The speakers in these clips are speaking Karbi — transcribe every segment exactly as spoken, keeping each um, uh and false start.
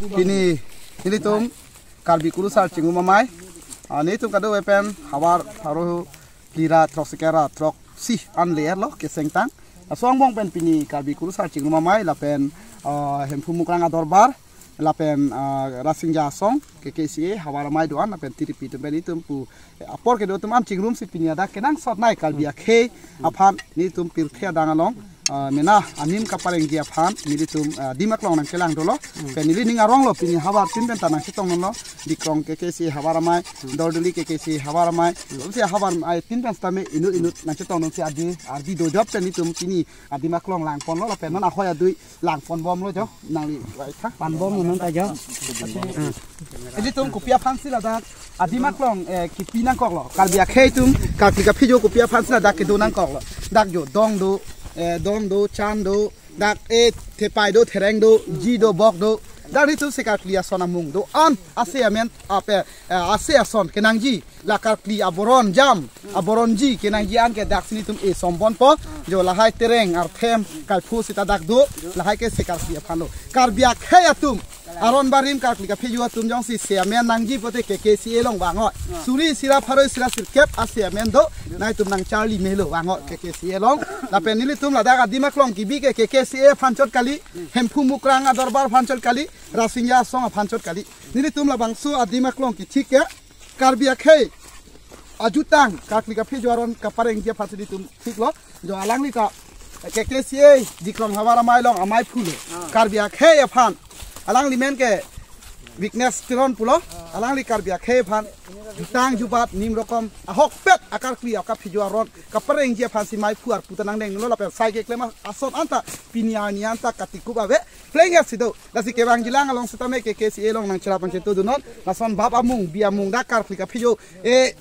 Pini, nelitum Karbi Kurusar Chingrum Amei. Ah, nelitum kadokave pen havar pharo phli ra throksi ra throksi an le-etlo kesengtang. Laso angbong pen pini Karbi Kurusar Chingrum Amei lapen, ah, Hemphu Mukrang Adorbar lapen, ah, Rasinja Asong K K C A havar amei do-an lapen tiripi atum pen nelitum pu, eh, apor kedo atum an chingrumsi pini adak kenangsotnei Karbi akhei aphan nelitum pirthe adang along, ah, mena anim kaparengji aphan nelitum, ah, adim aklong nangkelang dolo. Pen neli ning aronglo pini havar tin pen ta nangchetongdunlo. Dikrong K K C A havar amei, Dorduli K K C A havar amei. Lapusi havar amei tin pen sitame inut inut nangchetongdunsi adi ardi dojot pen nelitum pini adim aklong langponlo lapen non ahoi adui langponbomlo jo, nangli vai tha. Panbom non ta jo. Nelitum kopi aphansi ladak adim aklong, eh, kipi nangkoklo. Karbi akhei atum, Karbi kaphojo kopi aphansi ladak kedo nangkoklo. Dak jo dong do, eh, dong do, chan do, dak, eh, thepai do, thereng do, ji do, bok do. Dak nelitum se karkli ason amung do-an ase amen ape, eh, ase ason kenangji. La karkli aboron jam, aboronji kenangji an ke daksi nelitum esombonpo. Jo lahai tereng arthem kalphu sita dak do, lahai ke se karkli aphanlo. Karbi akhei atum, aron barim karkli kaphojo atum jongsi se amen nangji pote K K C A along vang-oi. Suri isi ra pharo isi ra sirkep ase amen do, nangtum nangcharli melo vang-oi K K C A along. Lapen nelitum ladak adim aklong kibi ke K K C A aphan chot kali, Hemphu Mukrang Adorbar aphan chot kali, Rasinja Asong aphan chot kali. Nelitum labangso adim aklong kithik ke Karbi akhei ajutang karkli kaphojo aron kaparengji aphansi nelitum thiklo. Jo alangli ta K K C A Dikrong havar amei along ameiphu lo. Karbi akhei aphan alangli men ke Witness Teron pulo. Alangli Karbi akhei aphan jutang jubat nim rokom ahokpet akarkli akaphojo aron kaparengji aphansi meiphu arpu ta nangdenglo lapen sai keklem ason anta pini arni anta katikup ave. Pleng ya sido. Lasi kevangjilang along sitame K K C A along nangcherap nangchetongdunnon. Lason bap amung, bi amung, dak karkli kaphojo, eh,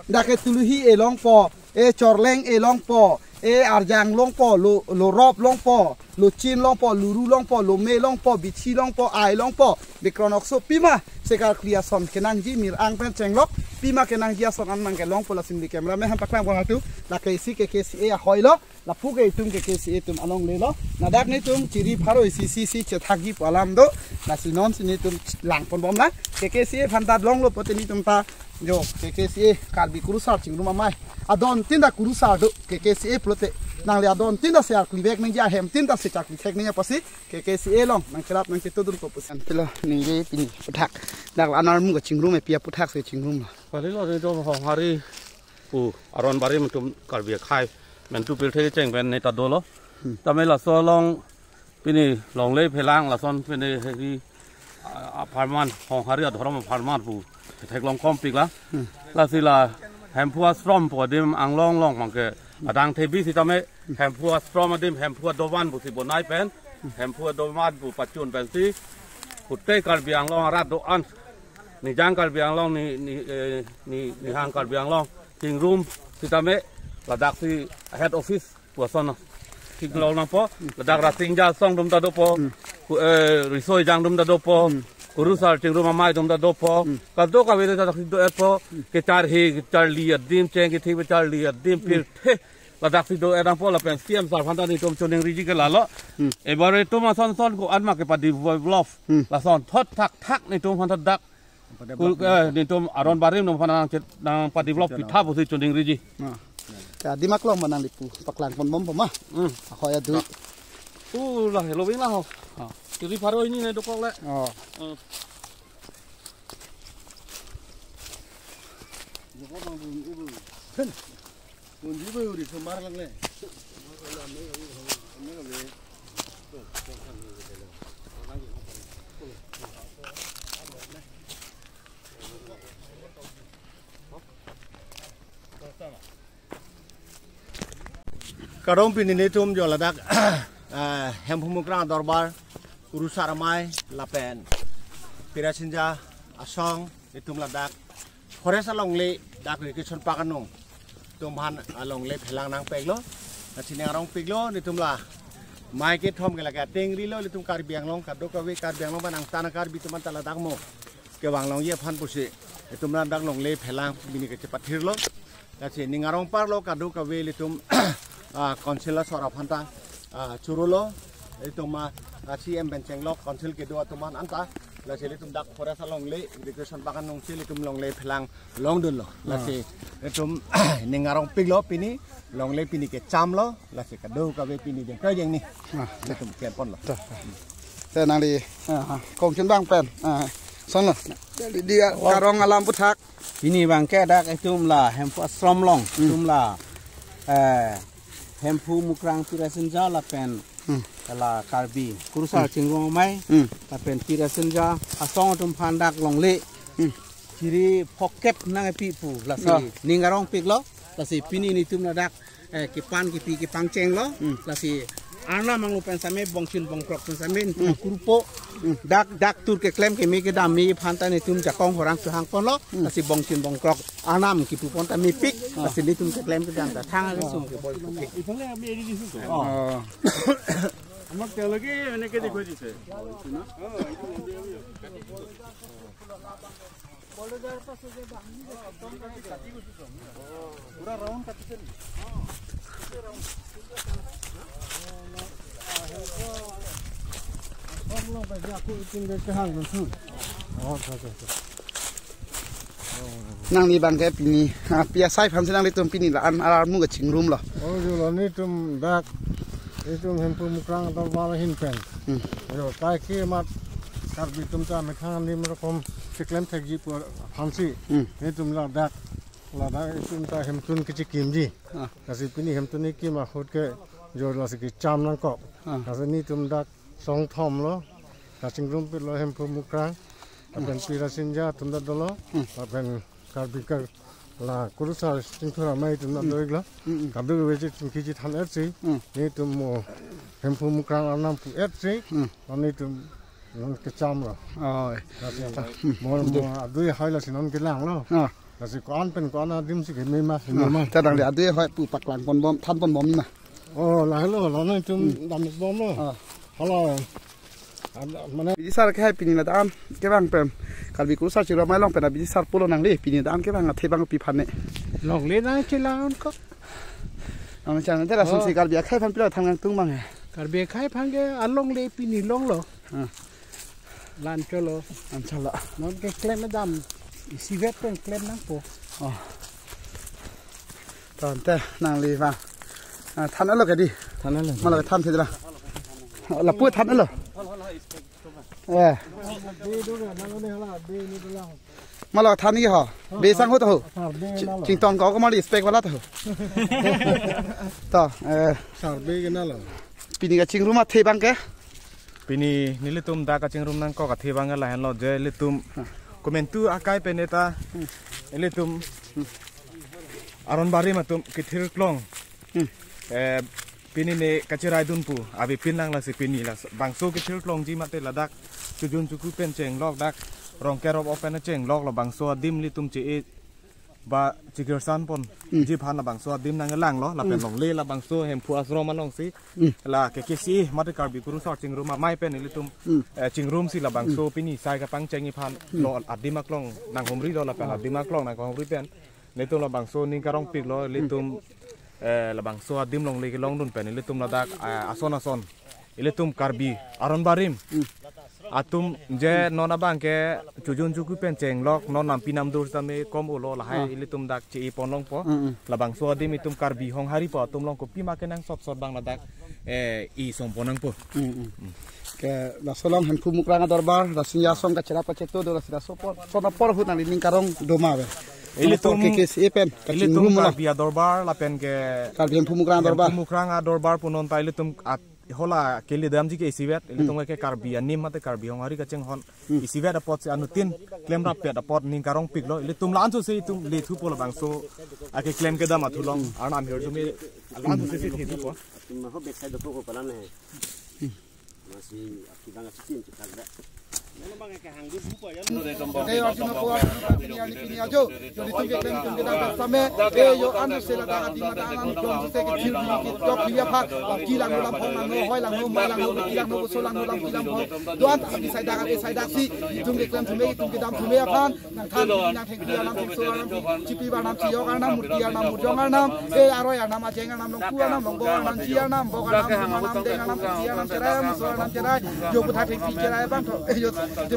dak ke Tuluhi e longpo, eh, Chorleng e longpo, eh, Arjang longpo, Lo, Lorop longpo, Lochin longpo, Luru longpo, Lome longpo, Bichi longpo, Ai longpo. Dikrong okso pima se karkli ason kenangji, mir-ang pen chenglok pima kenangji ason an nangkelongpo. Lasi neli cameraman aphan paklang pon atu, lake isi K K C A ahoi lo. Lapu ke itum K K C A atum alongle lo. Ladak nelitum chiri pharo isi isi si chethakji pu alam do. Lasi nonsi nelitum langponbomlang. K K C A aphan ta longlo pote nelitum ta jo K K C A Karbi Kurusar Chingrum Amei adon tin ta kurusar do K K C A pulote. Nangli adon tin ta se arkli vek nangji, ahem tin ta se charkli thek nangji apotsi K K C A along nangcherap nangchetongdunpo pusi. Antilo ningje pini aputhak. Dak la anermuk kachingrum, epi aputhak si chingrumlo. Kalilo nelitum Honghari pu aron barim atum Karbi akhei mentu pirthe kecheng pen neta dolo. Tame laso along pini longle phelang lason pini heri, ah, apharman, Honghari adhorom apharman pu theklong kompik la. Lasi la Hemphu Ashram pu adim anglong along mangke adang thebi sitame Hemphu Ashram adim Hemphu adovan pusi bonai pen, Hemphu adovan pu pachun pensi pute Karbi Anglong arat do-an, nijang Karbi Anglong ni, ni, eh, ni, nihang Karbi Anglong chingrum sitame ladaksi head office pu ason theklong nangpo, ladak Rasinja Asong atum ta dopo, ku, eh, Riso Ejang atum ta dopo, Kurusar Chingrum Amei atum ta dopo, kadokave ta ladaksi do-etpo, kecharhe kecharli adim, cheng kethe kecharli adim, pirthe ladaksi do-et nangpo lapen C M sir aphan ta nelitum choningriji ke lalo. Ebare itum ason son ko-an ma kepadevelop. Lason thot thakthak nelitum aphan ta dak Kul-, eh, nelitum aron barim atum aphan nang chet-, nangpadevelop pitha pusi choningriji. Ah. Ya, adim aklong ma nangli pu, paklangponbompo ma. Hmm. Ahoi adui. Uh, la, lo wing la ho. Ah. Chiri pharo hini ne dokok le. Oh. Hmm. Kadom pini nelitum jo ladak, eh, Hemphu Mukrang Dorbar, Kurusar Amei, lapen Pirasinja Asong, nelitum ladak forest alongle dak recreation park anung atum aphan alongle phelang nangpiklo. Lasi ning arongpiklo, nelitum la amei kethom ke lake atengrilo, nelitum Karbi Anglong kadokave, Karbi Anglong aphan angtan a-Karbi atum aphan ta ladak mo kevang longji aphan pusi nelitum ladak longle phelang pini kechepathirlo. Lasi ning arongparlo kadokave nelitum, ah, council asor aphan ta, ah, chorolo. Nelitum ma, ah, C M pen chenglok council kedo atum aphan anta Lasi ilitum dak forest alongle, recreation park anong si ilitum longle phelang longdunlo. Lasi ilitum ning arongpiklo pini, longle pini kechamlo, lasi kadokave pini jeng kajeng ni. Ah. Ilitum klem ponlo. Ta. Ta nangli, ah, ah, kongchun abang pen. Ah, sonlo. Di, di, karong alam aputhak. Pini abang ke dak itum la Hemphu Ashram along, hmm, itum la, eh, Hemphu Mukrang Pirasinja lapen, hmm, la Karbi Kurusar, hmm, Chingrum Amei, hmm, lapen Pirasinja asong atum aphan dak longle, hmm, chiri phokep nangkepi pu, lasi, ah, ning arongpiklo, lasi pini nelitum ladak, eh, kepan kepi kepangchenglo, hmm, lasi Arnam anglo pen same bongchin bongkrok pen same, hmm, kurpo, hmm, dak, dak tur keklem keme kedam me aphan ta nelitum jakong horang suhang ponlo, hmm, lasi bongchin bongkrok Arnam kipu pon ta mepik, ah, lasi nelitum keklem kedam ta thang ari sung ke bol pik. Oh. আমাক তেওঁলোকে এনেকে দেখুৱাই দিছে। Nangli abang ke pini, ah, pi asai aphan si nanglitum pini la-an armu kachingrumlo? Oh, jo, la nelitum dak, itum Hemphu Mukrang Dorbar ahin pen. Hmm. Jo, kaike mat Karbi atum ta methang anim rokom keklem thekji pu aphan si. Hmm. Nelitum ladak, ladak itum ta hemtun kachekimji. Ah. Lasi pini hemtun kekim ahut ke jo lasi kecham nangkok. Ah. Lasi nelitum dak song thomlo. Kachingrumpiklo Hemphu Mukrang. Lapen Pirasinja atum ta dolo. Hmm. Lapen Karbi ke la Kurusar Chingrum Amei atum ta, hmm, do-iklo. Hmm, hmm. Kadokave chingki chethan-etsi. Hmm. Nelitum mo Hemphu Mukrang Arnam pu-etsi. Hmm. Nelitum non kechamlo. Oh. Lasi, hmm, mo, mo adui ahoi lasi non kelanglo. Ah. Lasi ko-an pen ko-an adim si keme ma, ah, keme ma. Ta nangli adui ahoi pu paklang ponbom, than ponbom ma? Oh, lahelo, la nelitum, hmm, dambomlo. Ah. Hala. Ad-, mane abidi sar ke hai pini ladak an kevang pen, Karbi Kurusar Chingrum Amei along pen abidi sar pulo nangli, pini ladak an kevang athe abang pi aphan ne? Longle nangchelang ko. Nangchelang te lason, oh, si Karbi akhei aphan pilo than kangtung abang he? Karbi akhei aphan ke alongle pini longlo. Ah. La-an cholo. La-an cholo. Non keklem dam. Isivet pen klem nangpo. Oh. Tangte nangli abang, ah, thanlo ke di? Thanlo. Malo than thidra. Lapu thanlo. Eh. Malo than ni ho. Be sang ho to ho. Chington ko ko mali spek wala to ho. To, eh. Sar be kenalo. Pini kachingrum athe abang ke? Pini nelitum dak kachingrum nangkok athe abang ke lahenlo je ilitum komantu akai pen eta ilitum aron barim atum kethir klong. Hmm. Eh, pini ne kacheraidun pu avepin lang, lasi pini labangso kethir klongji mate ladak chojun choku pen chenglok, dak rong kerop open chenglok, labangso adim ilitum che-e ba chikirsan pon, hmm, ji aphan labangso adim nangkelanglo, lapen, hmm, longle labangso Hemphu Ashram along si, hmm, la K K C A mate Karbi Kurusar Chingrum Amei pen ilitum, hmm, eh, chingrum si labangso, hmm, pini sai kapangchengji aphan, hmm, lo adim aklong nanghumrilo, lapen, ah, adim aklong nanghumri pen nelitum labangso ning karongpiklo, hmm, ilitum, eh, labangso adim longle kelongdun pen ilitum ladak, eh, ason ason ilitum Karbi aron barim, hmm, atum je non abang ke chojun choku pen chenglok, non nampi namdur tame kom olo, lahai, ah, ilitum dak che-e pon longpo. Hmm, hmm. Labangso adim itum Karbi Honghari pu atum along kopima kenangsot sot abang ladak, eh, i song pon nangpo. Hmm, hmm. Hmm. Ke laso along Hemphu Mukrang Adorbar, Rasinja Asong kacherap kacheto do, lasi laso apor, lason apor ahut nangli ning karong do ma ave? Ilitum, apor K K C A pen, ilitum kachingrum lo. Karbi Adorbar lapen ke Karbi Hemphu Mukrang Adorbar. Hemphu Mukrang Adorbar punon ta ilitum at hala kele damji ke isivet, ilitum, hmm, ke Karbi anim mate Karbi Honghari kachinghon, hmm, isivet apot si anuttin klemrappet apot ning karongpiklo. Ilitum la-an so si itum lethupo, labangso akeklem kedam athu along, hmm, arnam hirjume la-an so si si thethupo. Atum ho backside do ko palan he. Hmm. Masi akibang achitin chitak da. Hey, arjuna po, arjuna po, pini ani pini ajo. Jodi tum keklem tum kedam same. Hey, yo, anu sela da ati mata alam dong se ke chil ke dok dia pha. Ki lang lam phong lang no, hoi lang no, mai lang no, ki lang no, so lang no, lam ki lang phong. Doan ta abi sai da, abi sai da si. Tum keklem tum, tum kedam tum aphan. Nangthan nangthengpi arnam, thengso arnam, chipi arnam, chiyok arnam, murti arnam, murjong arnam, eh, aroi arnam, ajeng arnam, longku arnam, longbok arnam, ji arnam, bok arnam, lum arnam, deng arnam, thengpi arnam cherai, muso arnam cherai, jo puthak thengpi cherai abang tho, eh, jo, jo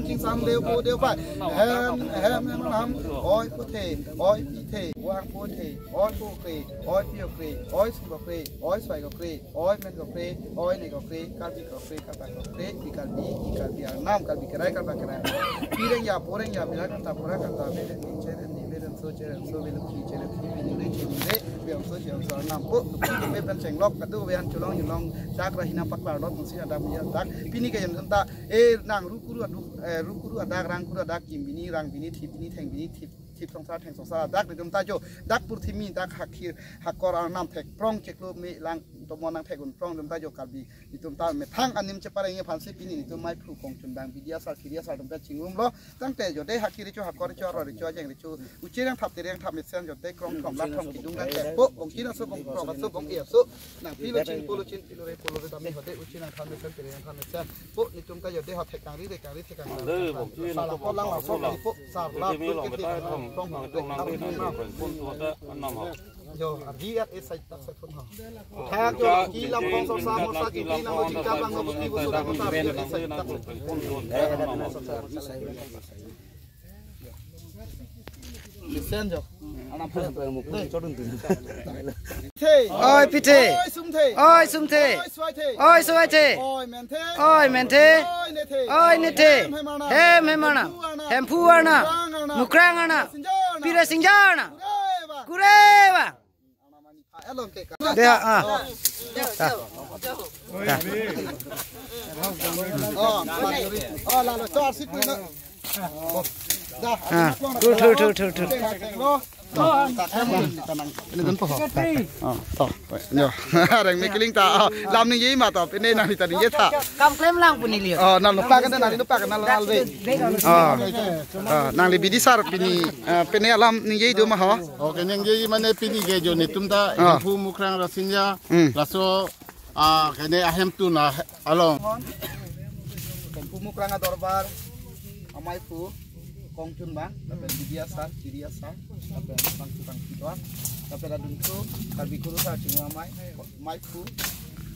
Chingson, Chingson, Leo, Po, Deo, Pai. Hem, hem, hem, Arnam. Oi, Po, The, oi, Pi, The, Vang, Po, The, oi, Po, Kre, oi, Pi, Kre, oi, Su, Kre, oi, Sai, Kre, oi, Men, Kre, oi, Ne, Kre, Karbi, Kre, Karbi, Kre, Pi, Karbi, Pi, Karbi, Arnam, Karbi, Kerai, Karbi, Kerai. Pi, Rengja, Po, Rengja, Mera, Kanta, Pura, Kanta, Me, Rengni, Che, Rengni, Me, Rengso, Che, Rengso, Me, Lukhi, Che, Lukhi, Me, Ningre, Che, Ningre, Beyongso, Beyongso, Arnam, Po, Lukhi, Me, Pen, Chenglok, Kadu, Vehan, Cholong, Yulong, Dak, Rahina, Paklar, Dot, Musi, Adak, Mia, Dak, Pini, Kayan, Tanta, E, Nang, Rukuru, Adu, E, Rukuru, Adak, Rangkuru, Adak, Kim, Bini, Rang, Bini, Thip, Bini, Theng, Bini, Thip, Thip, Songsar, Theng, Songsar, Adak, Netum, Tajo, Dak, Purthimi, Dak, Hakhir, Hakor, Arnam, Thek, Prong, Cheklo, Me, Lang, Tomo, Nang, Thek, Un, Prong, Netum, Tajo, Karbi, Netum, Ta, Methang, Anim, Chepareng, Aphansi, Pini, Netum, Maiphru, Kongchundang, Bidi, Asar, Kiri, Asar, Netum, Ta, Chingrum, Lo, Tangte jodi hakhiri cho, hakori cho, arori cho, ajengri cho, uche nangthap, tere nangthap mesen, jodi krong thom, lak thom, kidung nangkep po, bongki nangso, bongkrok aso, bong-e aso, nangpi lo chin, po lo chin, pi lo re, po lo re, tame hode uche nangthap mesen, tere nangthap mesen. Po, netum ta jodi ho thek kangri, re kangri, thek kangri. Sala po, lang laso, po, sar la, po, ke thek kangri, krong thom, thek kangri. Jo, ardi at esai tak sai phun ho. Thak jo, ki lam kong so sa mo sa, ki lam mo jingkap lang mo, ki bo so mo sa, ardi at esai tak sai. Listen jo. Anam phe. The. Oi, Pi, The. Oi, Sum, The. Oi, Sum, The. Oi, Suai, The. Oi, Suai, The. Oi, Men, The. Oi, Men, The. Oi, Ne, The. Oi, Ne, The. Hem, Hem, Arnam. Hem, Phu, Arnam. Hemphu, Arnam. Mukrang, Arnam. Mukrang, Arnam. Singja, Arnam. Pire, Singja, Arnam. Kureva. Kureva. Dia, ah. Oh, oh, lalo, char si pui na. Dah, ah. Thur, thur, thur, thur, thur. Ini kan po. Oh, to. Yo. Reng me keling ta. Oh, lam ningje ma to. Pine nangli ta ningje tha. Kam klem lang pu neli. Oh, nangli pa kan, nangli pa kan, nangli nangli. Oh. Ah, nangli bidi sar pini, ah, pine alam ningje do ma ho. Okay, ningje mane pini ke jo netum ta, ah, Hemphu, Mukrang, Rasinja, hmm, laso, ah, kene ahemtun along. Hemphu Mukrang adorbar, amei aphu, kongchunbang, lapen bidi asar, kiri asar, lapen bangso bangso do-an, lapen adungso, Karbi Kurusar Chingrum Amei, amei aphu,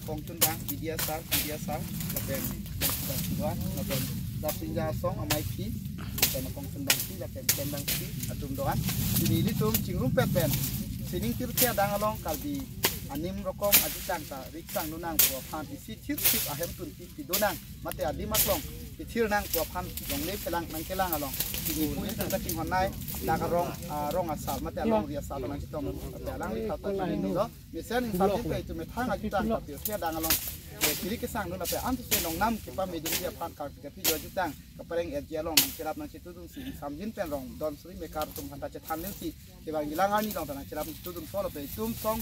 kongchunbang, bidi asar, kiri asar, lapen bangso bangso do-an, lapen Rasinja asong, amei aphi, lapen kongchunbangsi, lapen kembangsi, atum do-an. Pini ilitum chingrumpet pen, sining tirthe adang along Karbi anim rokom ajutang ta riksang nunang pu aphan isi thirthip ahemtun pi, pidonang, mate adim aklong pithirnang pu aphan longle phelang nangkelang along. Pini pu ilitum ta chinghon nai, dak arong, arong asar, mate alongri asar nangchetong, mate alangli thap ta pini lo. Mesen ingsamjin pen itum methang ajutang kapirthe adang along, eh, kiri kesang dun lapen ansose nongnam kepamedunji aphan Karbi Kathijo ajutang kapreng etji along nangcherap nangchetudunsi, ingsamjin pen rong don suri mekar atum aphanta chethan dunsi, kevangji alang arni along ta nangcherap nangchetudunso lapen itum song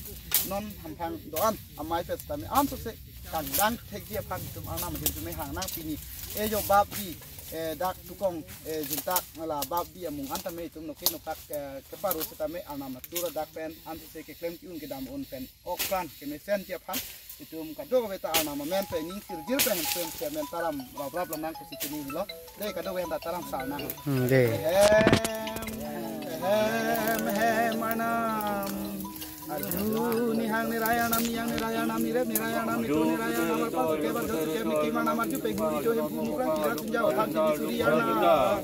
non hamphang do-an amei pen setame ansose kangdang thekji aphan itum Arnam adim atum hang nang pini. E jo bap bi, eh, dak tukong, eh, jintak la bap bi amung an tame itum noke nokak, eh, keparo setame Arnam atur adak pen ansose keklem ki-un kedam un pen okpran kemesenji aphan itum kadokave ta Arnam amen pen ning sirjir pen hem pen semen taram rap rap lo nang pusi pini lo. De kadokave ta taram sar nang. Hmm, de. Hem, hem, hem, Arnam. Arju nihang nirai Arnam, niyang nirai Arnam, nirep nirai Arnam, nitu nirai Arnam, arpa suke, barjo suke, miki Arnam, arju pegu, rijo, Hemphu, Mukrang, Kiri, Rasinja, Othang, Chini, Suri Arnam.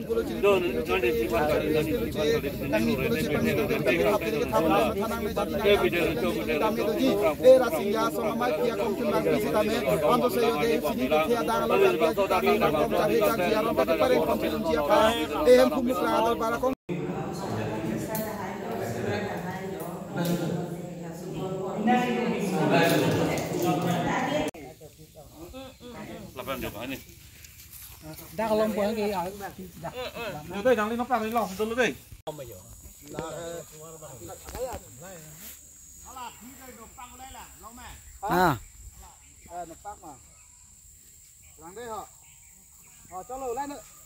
Kangni pulo chini, kangni pulo chini, kangni pulo chini, kami itu tadi hapte ke thaman thaman nang jadi kami itu ji. Eh, Rasingja, so mama kia kong chun bang sitame. Anto se yo de sini ke thia dang lo, dia kita nang kong cari cari dia, orang tadi pareng kong chun dia pa. Eh, hem kumuk la do para kong. Dak along pulang ke, ah, dak. Yo dei, dang li noplang li long dolo dei. Ah. Eh, noplang ma. Lang dei ho. Oh, chalo, lang dei.